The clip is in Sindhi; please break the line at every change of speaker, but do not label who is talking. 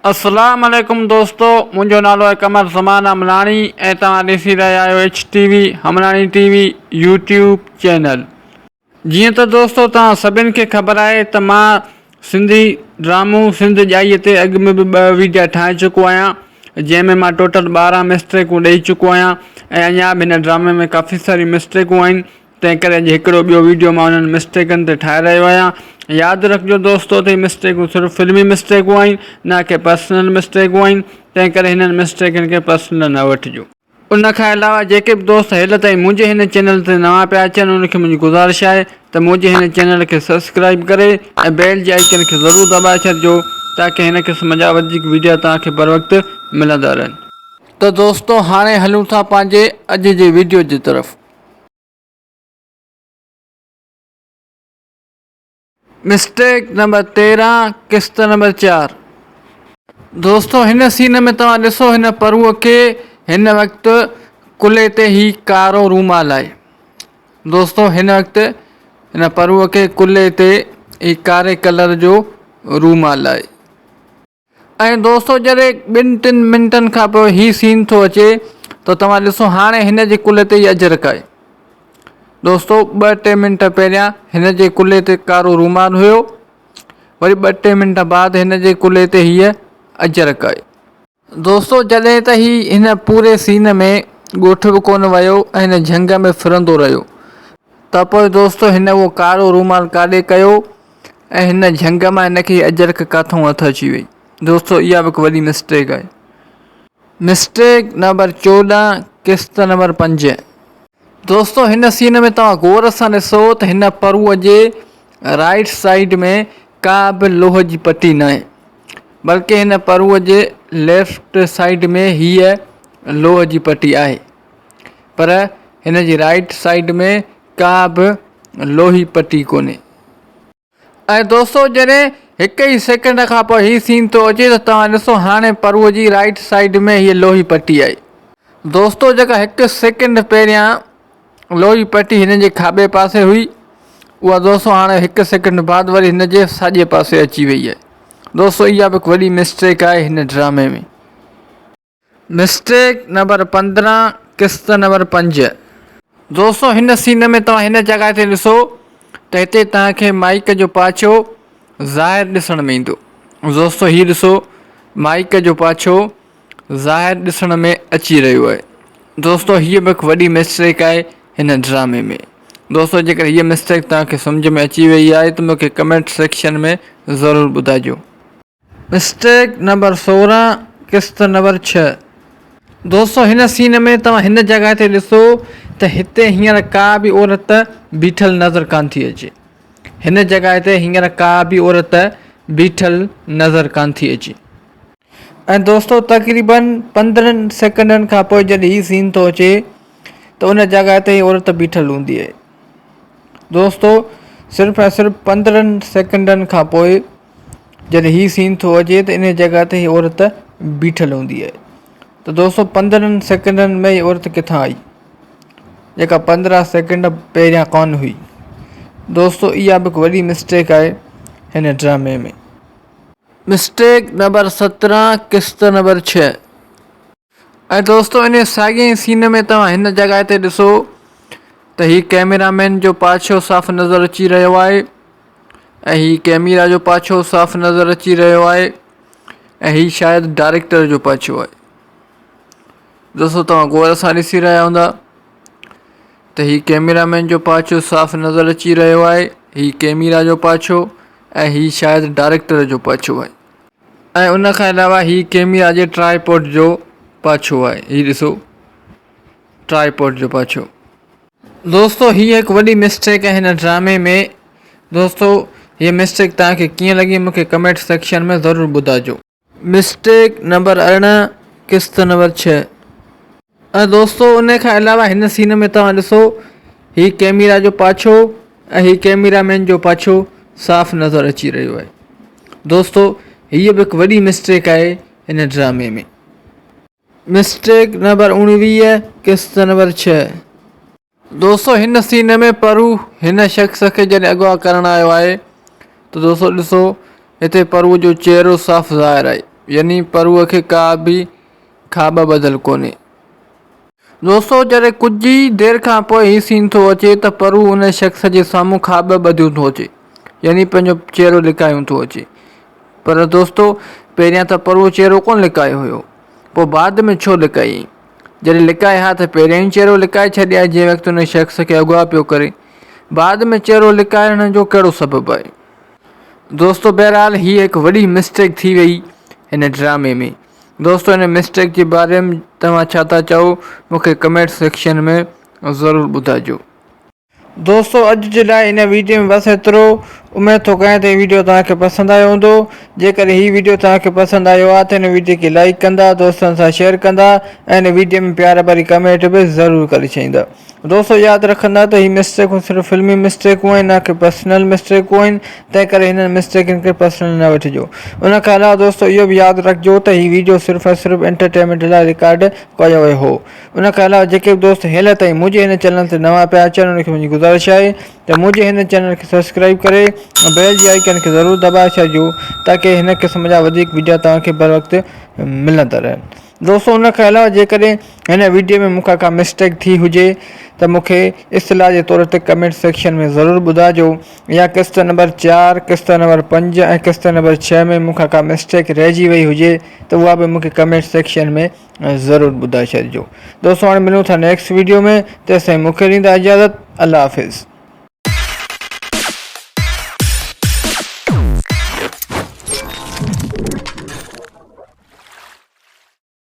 اسلام عليڪم دوستو منهنجو نالو آهي قمر زمان املاڻي ۽ توهان ڏسي رهيا آهيو H T V Humlani T V YouTube channel. جيئن ته دوستو توهان سڀن کي خبر آهي ته مان سنڌي ڊرامو سنڌ ڄائي تي اڳ ۾ به ٻه ويڊيا ٺاهي چڪو آهيان جنهن ۾ مان ٽوٽل 12 مسٽيڪون ڏئي چڪو آهيان ۽ اڃا به هن ڊرامي ۾ ڪافي ساريون مسٽيڪون آهن تنهن ڪري اڄ هڪڙو ٻيو ويڊيو مان انهن مسٽيڪن تي ٺاهي رهيو آهيان. ياد رکجو دوستو ته هي مسٽيڪون صرف فلمي مسٽيڪون آهن نه ڪي پرسنل مسٽيڪون آهن تنهن ڪري هنن مسٽيڪن کي پرسنل نه وٺجو. ان کان علاوه جيڪي به دوست هيل تائين منهنجي هن چينل تي نوان پيا اچن انهن کي منهنجي گذارش آهي ته منهنجي هن چينل کي سبسڪرائيب ڪري ۽ بيل جي آئيڪن کي ضرور دٻائي ڇڏجو تاڪه هن قسم جا وڌيڪ ويڊيا توهان کي بروقت ملندا رهن. ته دوستو هاڻي هلون ٿا پنهنجي اڄ جي ويڊيو جي طرف. مسٽيڪ نمبر 13 قسط نمبر 4. دوستو هن سين ۾ توهان ڏسو هن پروء کي هن وقت ڪلهي تي هي ڪارو رومال آهي. دوستو هن وقت هن پروء کي ڪلهي تي هي ڪاري ڪلر جو رومال آهي. ۽ دوستو جڏهن ٻن ٽن منٽن کان پوء هي سين ٿو اچي ته توهان ڏسو هاڻي هن جي ڪلهي تي هي اجرڪ آهي. دوستو ٻه ٽي منٽ پهريان هن جي ڪلهي تي ڪارو رومال هيو وري ٻه ٽي منٽ بعد هن جي ڪلهي تي هيء اجرڪ آهي. دوستو جڏهن ته هي هن پوري سين ۾ ڳوٺ به ڪونه ويو ۽ هن جهنگ ۾ ڦرندو رهيو ته پوء دوستو هن اهو ڪارو رومال ڪاڏي ڪيو ۽ هن جهنگ مان هن کي اجرڪ ڪاٿئون هٿ اچي وئي. دوستو اها به هڪ وڏي مسٽيڪ آهي. مسٽيڪ نمبر 14 قسط نمبر 5. دوستو هن سين ۾ توهان غور سان ڏسو ته هن پروء جي رائيٽ سائيڊ ۾ ڪا به لوهه جي پٽي ناهي بلڪه هن پروء جي ليفٽ سائيڊ ۾ هيء لوهه جي پٽي آهي پر هن جي رائيٽ سائيڊ ۾ ڪا به لوهي پٽي ڪونهي. ۽ دوستو جڏهن هڪ ئي سيڪنڊ کان پوء هي سين ٿو اچي ته توهان ڏسو هاڻي پروء جي رائيٽ سائيڊ ۾ هيء لوهي پٽي آئي. دوستو جيڪا هڪ سيڪنڊ پهريان لوهي پٽي هن جي کاٻي پاسي هئي اها دوستو هاڻي هڪ سيڪنڊ بعد وري هن جي ساڄي پاسي اچي وئي آهي. دوستو اها به هڪ وڏي مسٽيڪ آهي هن ڊرامي ۾. مسٽيڪ نمبر 15 قسط نمبر 5. دوستو هن سين ۾ توهان هن جڳهه تي ڏسو ته هتي توهان کي مائيڪ جو پاڇو ظاهر ڏسڻ ۾ ايندو. دوستو هي ڏسو مائيڪ جو پاڇو ظاهر ڏسڻ ۾ اچي رهيو آهي. دوستو هيء به هڪ وڏي مسٽيڪ آهي هن ڊرامي ۾. دوستو جيڪر هيء مسٽيڪ توهان کي سمجهه ۾ اچي وئي آهي ته مون کي ڪمينٽ سيڪشن ۾ ضرور ٻڌائجو. مسٽيڪ نمبر 16 قسط نمبر 6. دوستو هن سين ۾ توهان هن جڳهه تي ڏسو ته هتي هينئر ڪا به عورت بيٺل نظر ڪانه ٿي اچي. هن جڳهه تي هينئر ڪا به عورت بيٺل نظر ڪانه ٿي اچي. ۽ دوستو تقريبن 15 سيڪنڊن کان پوء جڏهن هي سين ٿو اچي ته ان جڳهه تي هي عورت بيٺل هوندي آهي. دوستو صرف ۽ صرف 15 سيڪنڊن کان پوء جڏهن هي سين ٿو اچي ته انهي جڳهه تي هي عورت بيٺل هوندي آهي ته دوستو 15 سيڪنڊن ۾ هي عورت ڪٿان آئي جيڪا 15 سيڪنڊ پهريان ڪونه هئي دوستو اها به هڪ وڏي مسٽيڪ آهي هن ڊرامي ۾. مسٽيڪ نمبر 17 قسط نمبر 6. ۽ دوستو انهي ساڳئي ئي سين ۾ توهان هن جڳهه تي ڏسو ته هي ڪئميرا مين جو پاڇو صاف نظر اچي رهيو آهي ۽ هي ڪئميرا جو پاڇو صاف نظر اچي رهيو آهي ۽ هي شايد ڊائريڪٽر جو پاڇو آهي دوستو توهان غور سان ڏسي رهيا هوندا ته هي ڪئميرا مين جو پاڇو صاف نظر اچي رهيو آهي هي ڪئميرا جو پاڇو ۽ هي شايد ڊائريڪٽر جو پاڇو آهي. ۽ ان کان علاوه هي ڪيميرا جي ٽرائي پوڊ جو پاڇو آهي هي ڏسو ٽرائي پوڊ جو پاڇو. دوستو هي هڪ وڏي مسٽيڪ آهي هن ڊرامي ۾ دوستو هي مسٽيڪ توهان کي ڪيئن لڳي مونکي ڪمينٽ سيڪشن ۾ ضرور ٻڌائجو. مسٽيڪ نمبر 18 قسط نمبر 6. ۽ دوستو ان کان علاوه هن سين ۾ توهان ڏسو هي ڪيميرا جو پاڇو ۽ هي ڪيميرا مين جو پاڇو صاف نظر اچي رهيو آهي دوستو هيء به هڪ وڏي مسٽيڪ آهي هن ڊرامي ۾. مسٽيڪ نمبر 19 قسط نمبر 6. دوستو هن سين ۾ پرو هن شخص کي جڏهن اغوا ڪرڻ آيو آهي ته دوستو ڏسو هتي پرو جو چهرو صاف ظاهر آهي. يعني پروء کي ڪا به کاٻ ٻڌل ڪونهي. دوستو جڏهن ڪجهه ئي دير کان پوء هي سين ٿو اچي ته پرو ان شخص جي سامهون کاٻ ٻڌيون ٿو اچي يعني پنهنجو چهرو لڪايون ٿو اچي پر دوستو پهريان ته پرو چهرو ڪونه لڪايو هيو پوء بعد ۾ ڇو لڪايائين جڏهن لڪائي ها ته پهريان ئي چهرو لڪائي ڇڏي ها جنهن وقت ان شخص کي اغوا پيو ڪري بعد ۾ چهرو لڪائڻ جو ڪهڙو سبب آهي دوستو بهرحال هي هڪ وڏي مسٽيڪ ٿي وئي هن ڊرامي ۾ دوستو ان مسٽيڪ جي باري ۾ توهان ڇا ٿا چئو مون کي ڪمينٽ سيڪشن ۾ ضرور ٻڌائجو. دوستو اڄ جي لاء هن ويڊيو ۾ بس ايترو اميد ٿو ڪيان ته هي ويڊيو توهان کي پسند آيو هوندو جيڪڏهن هي ويڊيو توهان کي پسند آيو آهي ته هن ويڊيو کي لائيڪ ڪندا دوستن سان شيئر ڪندا ۽ هن ويڊيو ۾ پيار ڀري ڪمينٽ به ضرور ڪري ڇڏيندا. دوستو ياد رکندا ته هي مسٽيڪون صرف فلمي مسٽيڪون آهن نه ڪي پرسنل مسٽيڪون آهن تنهن ڪري هنن مسٽيڪن کي پرسنل نه وٺجو ان کان علاوه دوستو اهو به ياد رکجو ته هي ويڊيو صرف ۽ صرف انٽرٽينمينٽ لاء رڪارڊ ڪيو ويو هو ان کان علاوه جيڪي به دوست هيل تائين منهنجي هن چينل تي نوان پيا اچن انهن کي منهنجي گذارش آهي ته منهنجي هن چينل کي سبسڪرائب ڪري ۽ بيل جي آئيڪن کي ضرور دٻائي ڇڏجو تاڪه هن قسم جا وڌيڪ ويڊيا توهان کي بروقت ملندا رهن دوستو ان کان علاوه جيڪڏهن هن ويڊيو ۾ مون کان ڪا مسٽيڪ ٿي هجي ته مون کي اصلاح جي طور تي ڪمينٽ سيڪشن ۾ ضرور ٻڌائجو يا قسط نمبر 4 قسط نمبر 5 ۽ قسط نمبر 6 ۾ مون کان ڪا مسٽيڪ رهجي وئي هجي ته اها به مون کي ڪمينٽ سيڪشن ۾ ضرور ٻڌائي ڇڏجو دوستو هاڻي ملون ٿا نيڪسٽ ويڊيو ۾ تيستائين مون کي ڏيندا اجازت الله حافظ.